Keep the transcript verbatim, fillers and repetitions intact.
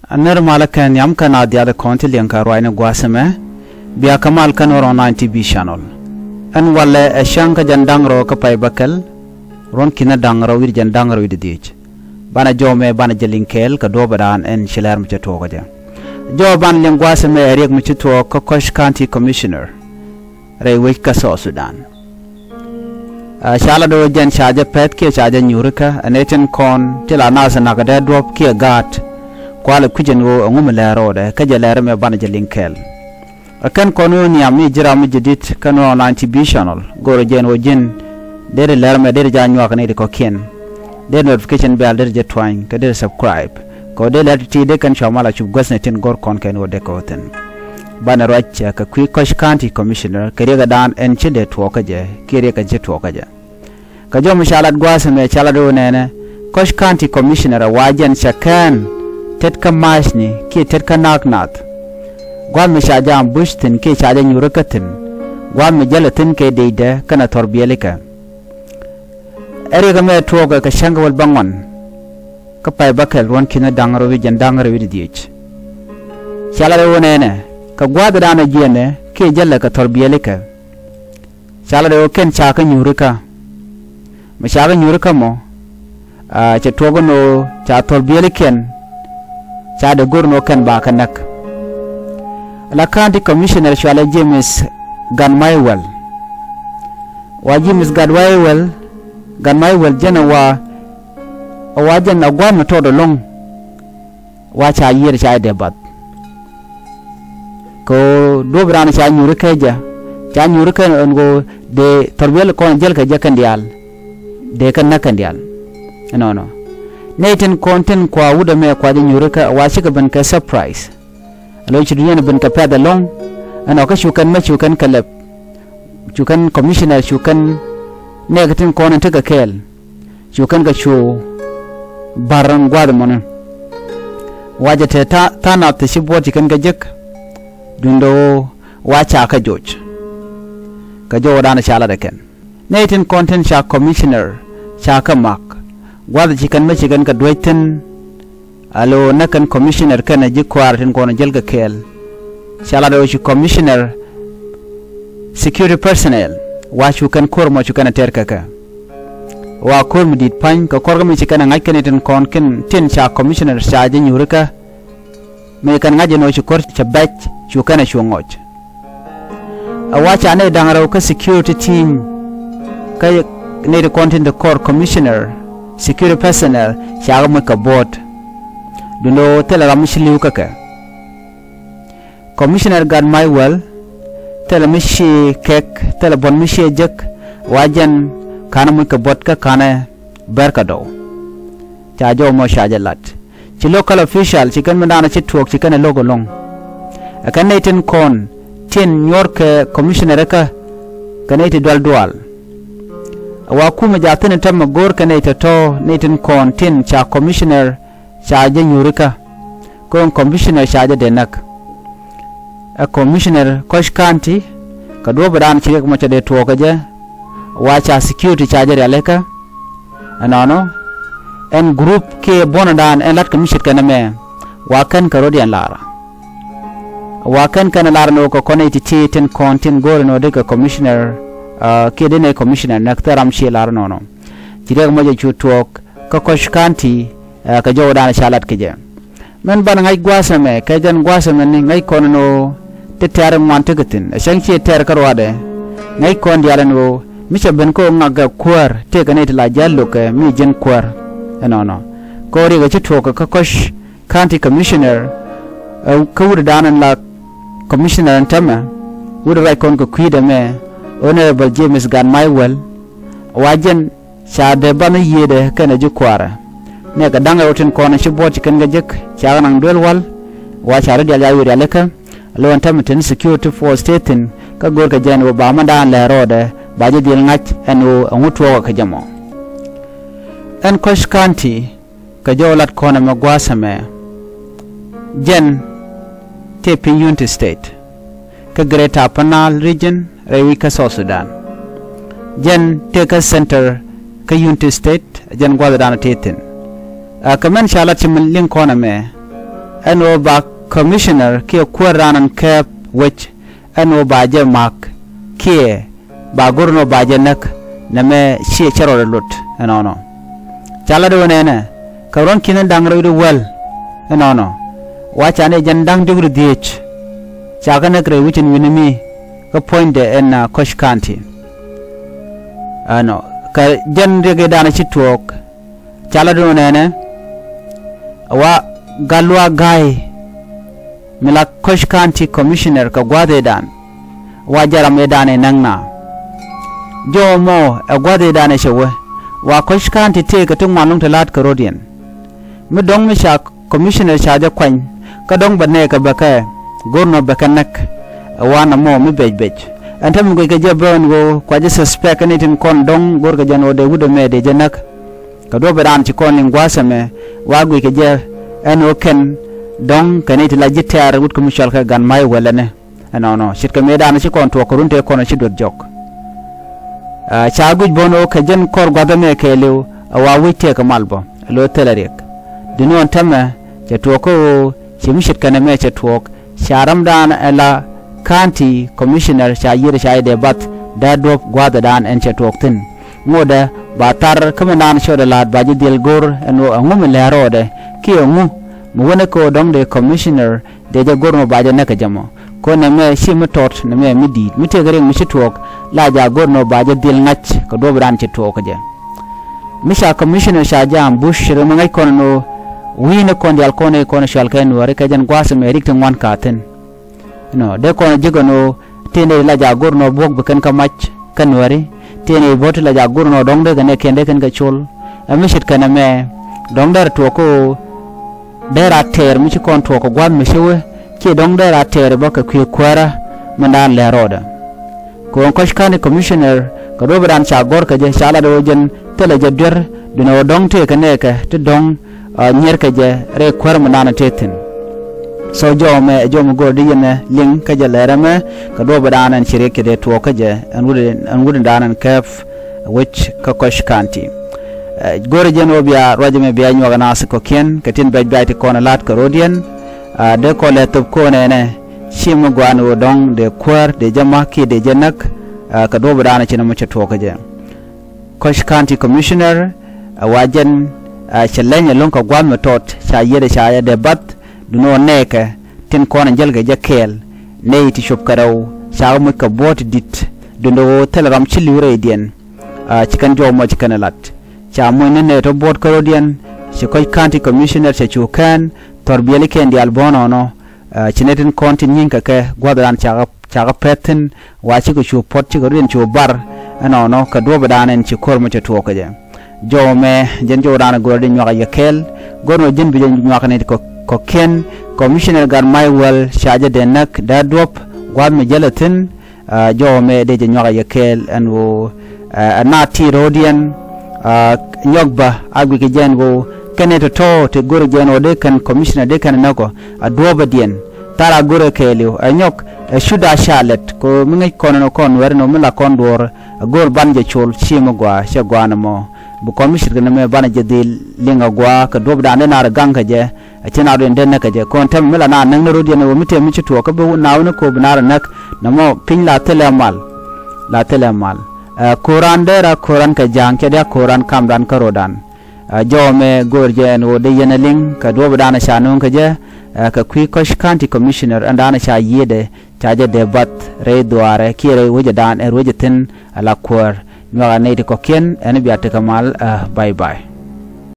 Anɛr malä kɛ nhiam kɛnɛ a dhiath kɔn ti liɛŋ kɛ ruacni gua̱a̱th ɛmɛ. Bia kɛ mal kä Nuer Online T V Channel. Ɛn walɛ ɛ cäŋ kä jiɛn da̱ŋ rɛw kä pay bäkɛl, ruɔ̱n ki̱n da̱ŋ rɛw wi̱cdɛ jiɛn da̱ŋ rɛw wi̱cdɛ dhieec. Banɛ jɔw mɛ banɛ jɛ liŋ kɛɛl kɛ duɔ̱ɔ̱pdan ɛn ci lɛr mi cɛ tuɔɔk kä jɛ. Jɔw banɛ liŋ gua̱a̱th ɛmɛ ɛ riɛk mi ci tuɔɔk kä Koch County Commissioner rɛy wec kä South Sudan. Ɛ, ca lat ɣöö jɛn ca jɛ pɛ̈th kiɛ ca jɛ nyuurikä, ɛ nɛy tin kɔn ti la naath nakä dee duɔ̱p kiɛ gaat, kualɛ kui̱c ɛn ɣöö ɛŋu mi lɛr rɔɔdɛ, kä jɛ lɛr ɛmɛ banɛ jɛ liŋ kɛɛl. Ɛ kɛn kɔn ɣöö nhiam mi ji̱ ram mi jɛ di̱t kä Nuer Online T V Channel, go̱o̱rɛ jɛn ɣöö ji̱n deri lɛr ɛmɛ deri jɛ a nyuak nɛy ti kɔ̱kiɛn. Deri notification bell deri jɛ tuany, kä deri subscribe. Kɛ ɣöö dee lɛr ti̱ti̱ dee kɛn cua mal a cup guäthni tin go̱r kɔn kɛn ɣöö dee kɛ ɣöö thi̱n. Banɛ ruac, ɛ, kɛ kui̱ Koch County Commissioner kɛ riɛkdan ɛn ci dee tuɔɔk kä jɛ kiɛ riɛk ɛn ci tuɔɔk kä jɛ. Kɛ jɔw mi ca lat gua̱a̱th ɛmɛ ca lat ɣöö nɛnɛ, Koch County Commissioner ɛ wa jɛn cɛ kɛn tet kä ma̱a̱cni kiɛ tet kä na̱a̱k nath. Gua̱a̱th mi ca jɛ ambush thi̱n kiɛ ca jɛ nyuurikä thi̱n. Gua̱a̱th mi jäl ɛ thi̱n kɛ decdɛ kɛnɛ thɔrbiɛlikɛ. Ɛ riɛk ɛmɛ tuɔɔkɛ kɛ cäŋ kä wäl bäŋuan kä pay bäkɛl, ruɔ̱n ki̱n da̱ŋ rɛw wi̱cdɛ jiɛn da̱ŋ rɛw wi̱cdɛ dhieec. Ca lat ɣöö nɛnɛ, kɛ gua̱a̱thdan ɛ jiɛnɛ kiɛ jälɛ kɛ thɔrbiɛlikɛ. Ca lat ɣöö kɛn ca kɛ nyuurikä. Mi ca kɛ nyuurikä mɔ, aa, cɛ tuɔɔk ɛn ɣöö ca thɔrbiɛlikiɛn ca dee go̱r ɛn ɣöö kɛn ba kɛ näk. La County Commissioner cɔalɛ James Gatmaiwel. Wa James Gatmaiwel, Gatmaiwel jɛn ɛ wa, ɛ wa jɛn ɛ gua̱a̱th mi tɔt ɛlɔ̱ŋ. Wa ca yiër ca jɛ dee bath. Kɛ ɣöö duɔ̱ɔ̱p raan ca nyuurikä jɛ, ca nyuurikä ɛn ɣöö dee thɔrbiɛl kɔn jäl kɛ jɛ kɛn diaal. Dee kɛ näk kɛn diaal. Ɛnɔnɔ. Nɛy tin kɔn tin kua wut ɛmɛ kua jɛ nyuurikä wa cikɛ ben kɛ surprise. Alo ci dunia ni ben kɛ pɛth ɛlɔ̱ŋ. Ɛnɔ kä cu kɛn mɛ cu kɛn kɛ lɛp. Cu kɛn commissioner cu kɛn nɛɛk tin kɔn in tekɛ kɛɛl. Cu kɛn kɛ cu bar in gua̱a̱th mɔni. Wa jɛ te tha̱a̱ŋ nath te ci buɔt ci kɛn kɛ jek. Duundɛ ɣöö wa ca kɛ joc. Kɛ jɔwdan ca lat ɛ kɛn. Nɛy tin kɔn tin ca commissioner ca kɛ mak. Gua̱a̱th ci kɛn mɛ ci kɛn kɛ duec thi̱n. Alo näk kɛn commissioner kɛnɛ ji̱ kua̱r tin kɔn jäl kɛ kɛɛl. Ca lat ɣöö ci commissioner security personnel wa cu kɛn ko̱r mɔ cu kɛn a tɛr kɛ kɛ. Wa ko̱r mi di̱t pa̱ny kɛ kɔr kä mi ci kɛn a ŋa̱c kɛn tin kɔn kɛn tin ca commissioner ca jɛ nyuurikä. Mi kɛn ŋa̱c ɛn ɣöö ci ko̱r cɛ bɛc cu kɛn a cu ŋɔc. Ɛ wa ca nɛy da̱ŋ rɛw kä security team kä nɛy ti kɔn tin ti kɔr commissioner security personnel ca kɛ moc kɛ bo̱o̱t. Duundɛ ɣöö thilɛ ram mi ci li̱w kä kɛ. Commissioner Gatmaiwel thilɛ mi ci kɛk, thilɛ buɔ̱t mi ci jek. Wa jɛn ka̱n moc kɛ bo̱o̱t kä ka̱n bɛr kɛ dɔw. Ca jɔw mɔ ca jɛ lat. Ci local official ci kɛn mi da̱a̱n ci tuɔɔk ci kɛn ɛ lo̱k ɛlɔ̱ŋ. Ɛ kɛn nɛy tin kɔn tin nyuɔr kɛ commissioner kä kɛ nɛy ti dual dual. Ɛ wa kumɛ jaathin tɛmɛ go̱o̱r kɛ nɛy tɔ̱tɔ̱ nɛy tin kɔn tin ca commissioner ca jɛ nyuurikä. Kɔn commissioner ca jɛ dee näk. Ɛ commissioner Koch County kɛ duɔ̱ɔ̱p ɛ da̱a̱n ci riɛk mɔ ca dee tuɔɔk kɛ jɛ. Wa ca security ca jɛ rialikä. Ɛnɔnɔ ɛn group kiɛ buɔ̱nädan ɛn la̱t kɛ mi ce̱tkɛ nɛmɛ. Wa kɛn kɛ rɔ̱diɛn lar. Wa kɛn kɛn lar ni wä kɛ kɔn nɛy ti̱ti̱ tin kɔn tin go̱o̱r ni wä dee kɛ commissioner, aa, kiɛ dee nɛy commissioner nɛ kɛ thil ram ci lar nɔnɔ. Ci riɛk mɔ jɛ cu tuɔɔk kä Koch County, aa, kɛ jɔwdan ca lat kɛ jɛ. Min banɛ ŋa̱c gua̱a̱th ɛmɛ kɛ jɛn gua̱a̱th ɛmɛ ni ŋäc kɔn ni wä ti tɛ̈r ŋuan tekɛ thi̱n ɛ cäŋ ciɛ tɛ̈r kä ruaadɛ. Ŋäc kɔn diaal ɛn ɣöö mi cɛ ben kä ɣöö ŋak kɛ kuäär tëëkɛ nɛy ti la jiath lo̱kɛ mi ji̱n kuäär. Ɛnɔnɔ kä ɣöö riɛk ɛ ci tuɔɔk kä Koch County Commissioner, ɛ, kä wut dan ɛn la commissioner ɛn täämɛ wut ruac kɔn kɛ kui̱dɛ mɛ Honorable James Gatmaiwel. Wa jɛn ca dee banɛ yiëëdɛ kɛnɛ ji̱ kua̱rɛ. Nɛɛkɛ da̱ŋ ɛ wä tin kɔn ci buɔt ci kɛn kɛ jek ca kɛ naŋ duel wal. Wa ca rɔ dial ca wi̱i̱ rialikä. Lo̱n tämɛ tin security force tëë thi̱n kä go̱o̱rkɛ jɛ ɛn ɣöö ba mɛn da̱a̱n lɛɛr rɔɔdɛ ba jɛ dhil ŋa̱c ɛn ɣöö ɛŋu tuɔɔkɛ kɛ jɛ mɔ. Ɛn Koch County kɛ jɔw lat kɔn ɛmɛ gua̱a̱th ɛmɛ. Jɛn tëë piny Unity State kä Greater Upper Nile Region rɛy wi̱c kä South Sudan. Jɛn tëë kä center kä Unity State jɛn gua̱a̱th dan tëë thi̱n. Ɛ kɛ mɛn ca lat ci min liŋ kɔn ɛmɛ. ɛn ɣöö ba commissioner kiɛ kuäär raan ɛn kɛɛp wec ɛn ɣöö ba jɛ ma̱a̱k kiɛ ba go̱r ɛn ɣöö ba jɛ näk. Nɛmɛ ciɛ cɛ rɔɔdɛ lot ɛnɔnɔ. Ca lat ɣöö nɛnɛ kɛ ruɔ̱n ki̱n da̱ŋ rɛw di wäl ɛnɔnɔ. Wa ca ni jɛn da̱ŋ diɔ̱k di dhieec ca kɛ näk rɛy wec in wi̱ni mi kä puɔ̱nydɛ ɛn Koch County. Ɛnɔ kɛ jɛn riɛk i̱ da̱a̱n ci tuɔɔk. Ca lat ɣöö nɛnɛ wa Galwa Ga̱a̱y mi la Koch County commissioner kɛ gua̱a̱th i̱ da̱a̱n. Wa jɛ ram i̱ da̱a̱n i̱ näk na jɔw mɔ ɛ gua̱a̱th i̱ da̱a̱n i̱ cɛ wee. Wa Koch County tëëkɛ ti ŋuan luŋ ti la̱a̱t kɛ ro̱diɛn. Mi dɔ̱ŋ mi ca commissioner ca jɛ kuany kä dɔ̱ŋ bɛ nɛɛkɛ bɛ kɛ go̱r nɔ bɛ kɛ näk. Ɛ wanɛ mɔ mi bɛc bɛc ɛn te mi guic kɛ jɛ bä ɛn ɣöö kua jɛ suspect ni tin kɔn dɔ̱ŋ go̱r kɛ jɛn ɣöö dee wut ɛmɛ dee jɛ näk. Kɛ duɔ̱p ɛ raan ci kɔn in gua̱a̱th ɛmɛ wa guic kɛ jɛ ɛn ɣöö kɛn dɔ̱ŋ kɛ ni ti la ji̱ tɛ̈r wut kä mi cɔal kɛ Gan May Wäl ɛnɛ. Ɛnɔnɔ ce̱tkɛ mëë da̱a̱n ci kɔn tuɔɔk kɛ run tëë kɔn ci duet jɔk. Ca guic bä ɛn ɣöö kɛ jɛn kɔr gua̱th ɛmɛ kɛɛliw ɛ wa wec tëëkɛ mal bä ɛ lo̱ thilɛ riɛk. Duŋni ɣän täämɛ cɛ tuɔɔk kä ɣöö ci mi ce̱tkɛ nɛmɛ cɛ tuɔɔk ca ramdan ɛ la county commissioner ca yiëër ca jɛ dee bath dee duɔ̱p gua̱a̱thdan ɛn cɛ tuɔɔk thi̱n. Ŋotdɛ ba thar kä mi naan cɔɔdɛ la̱a̱t ba ji̱ dhil go̱r ɛn ɣöö ɛŋu mi lɛ̱̈ɛ̱̈ rɔɔdɛ kiɛ ɛŋu mi wänɛ kɛ ɣöö dɔ̱ŋ dee commissioner dee jɛ go̱r nɔ ba jɛ näk kɛ jɛ mɔ. Kɛ ɣöö nɛmɛ ci mi tɔt nɛmɛ mi di̱i̱t mi tëëkɛ riɛk mi ci tuɔɔk la jɛ a go̱r nɔ ba jɛ dhil ŋa̱c kɛ duɔ̱ɔ̱pdan ci tuɔɔk kɛ jɛ. Mi ca commissioner ca jɛ ambush ce̱tkɛ mi ŋäc kɔn ɛn ɣöö wi̱i̱ni kɔn diaal kɔn i̱ kɔn cɔal kɛ Nuääri kɛ jɛn gua̱a̱th ɛmɛ rik ti ŋuan ka̱a̱thi̱n. Nɔ dee kɔn ji̱ kɛn ɣöö tëë nɛy la jaak go̱r nɔ buɔ̱k bi kɛn kä mac kä Nuääri. Tëë nɛy bä ti la jaak go̱r nɔ dɔ̱ŋ dee kɛn ɛ kɛn dee kɛn kɛ col. Ɛ mi ce̱tkɛ nɛmɛ dɔ̱ŋ dee rɛ tuɔɔk kä ɣöö dee rɛ a tɛɛr mi ci kɔn tuɔɔk kɛ gua̱a̱th mi cä wee kiɛ dɔ̱ŋ dee rɛ a tɛɛr bä kɛ kui̱ kuäärä mindan lɛ̱̈ɛ̱̈ rɔɔdɛ. Kɛ ɣöö Koch County commissioner kɛ duɔ̱ɔ̱pdan ca gɔ̱r kɛ jɛ ca lat ɣöö jɛn thilɛ jɛ duer duundɛ ɣöö dɔ̱ŋ tëëkɛ nɛɛkɛ ti dɔ̱ŋ nyier kɛ jɛ rɛy kuäär mi naan tëë thi̱n. So jɔw mɛ ɛ jɔw mi go̱r di yɛn ɛ liŋ kä jɛ lɛr ɛmɛ kɛ duɔ̱ɔ̱p ɛ daan ɛn ci riɛk kɛ dee tuɔɔk kä jɛ ɛn wut ɛn wut ɛn daan ɛn kɛɛp wec kä Koch County. Go̱r jɛn wä bia ruac ɛmɛ bia nyuak ɛn a thi kɔ̱kiɛn kɛ tin bɛc bia ti kɔn ɛ la̱t kɛ ro̱diɛn. Dee kɔn lɛ thop ko̱n ɛnɛ ci mi gua̱a̱n wä dɔ̱ŋ dee kuäär dee jɛ ma̱k kiɛ dee jɛ näk. Kɛ duɔ̱ɔ̱p ɛ daan ɛ ci nɔmɔ cɛ tuɔɔk kä jɛ. Koch County Commissioner ɛ wa jɛn cɛ leny ɛlɔ̱ŋ kɛ gua̱a̱th mi tɔt ca yiëëdɛ ca yɛ dee bath. Duundɛ ɣöö nɛɛkɛ tin kɔn in jäl kɛ jɛ kɛɛl nɛy ti cop kɛ rɛw ca kɛ moc kɛ buɔ̱ɔ̱t ti di̱t. Duundɛ ɣöö thilɛ ram ci li̱w rɛydiɛn. Ci kɛn jɔw mɔ ci kɛn ɛ lat ca moc ni nɛy tɔ buɔ̱ɔ̱t kä ro̱diɛn. Ci Koch County Commissioner cɛ cu kɛn thɔr biɛlikiɛn diaal bä nɔnɔ. Ci nɛy tin kɔn tin nyi̱ŋ kɛ kɛ gua̱thdan ca kɛ pɛth thi̱n. Wa cikɛ cu puɔ̱t cikɛ rut in cu bar ɛnɔnɔ kɛ duɔ̱ɔ̱pdan in ci ko̱r mi cɛ tuɔɔk kɛ jɛ. Jɔw mɛ jɛn jɔwdan go̱r di nyuak a yɛ kɛɛl go̱r nɔ jɛn bi jɛ nyuak ni kɔ̱kiɛn. Commissioner Gan May Wäl ca jɛ dee näk dee duɔ̱p gua̱a̱th mi jälɛ thi̱n. Jɔw mɛ dee jɛ nyuak a yɛ kɛɛl ɛn ɣöö ɛ na ti ro̱diɛn. Nyɔk bä a guic kɛ jɛn ɣöö kɛn ɛ tɔ̱tɔ̱ ti go̱r jɛn ɣöö dee kɛn commissioner dee kɛn näk ɔ a duɔ̱ɔ̱pä diɛn. Thar a go̱r ɛ kɛɛliw ɛ nyɔk ɛ cut a ca lɛt kɛ ɣöö mi ŋäc kɔn ɛn ɣöö kɔn wɛr ɛn ɣöö mi la kɔn duɔ̱ɔ̱r ɛ go̱r ban jɛ col ci mi gɔaa cɛ gɔaa ni mɔ. Bi kɔn mi ce̱tkɛ ni mɛ ban jɛ dhil liŋ ɛ gɔaa kɛ duɔ̱ɔ̱pdan dee naar ɛ gaŋ kɛ jɛ. Ɛ ci naar in dee näk kɛ jɛ kɔn tɛm mi la naar näk ni ro̱diɛn ɛ ɣöö mi tɛm mi ci tuɔɔk kä bi naar wä ni ko̱o̱p bi naar ɛ näk. Nɔmɔ piny la thilɛ mal. La thilɛ mal. Ɛ ko̱ran dee ra ko̱ran kɛ ja̱a̱ŋ cɛ dee a ko̱ran kamdan kä ro̱dan. Ɛ jɔw mɛ go̱o̱r jɛ ɛn ɣöö dee yɛn ɛ liŋ kɛ duɔ̱ɔ̱pdan ɛ ca nööŋ kɛ jɛ. Ɛ kɛ kui̱ Koch County Commissioner ɛn daan ɛ ca yiëëdɛ ca jɛ dee bath rɛy dhuaarɛ kiɛ rɛy wecɛ daan ɛ ruecɛ thi̱n. Ɛ la kuäär nyuak ɛ nɛy ti kɔ̱kiɛn ɛn bia tekɛ mal. Ɛ bye bye.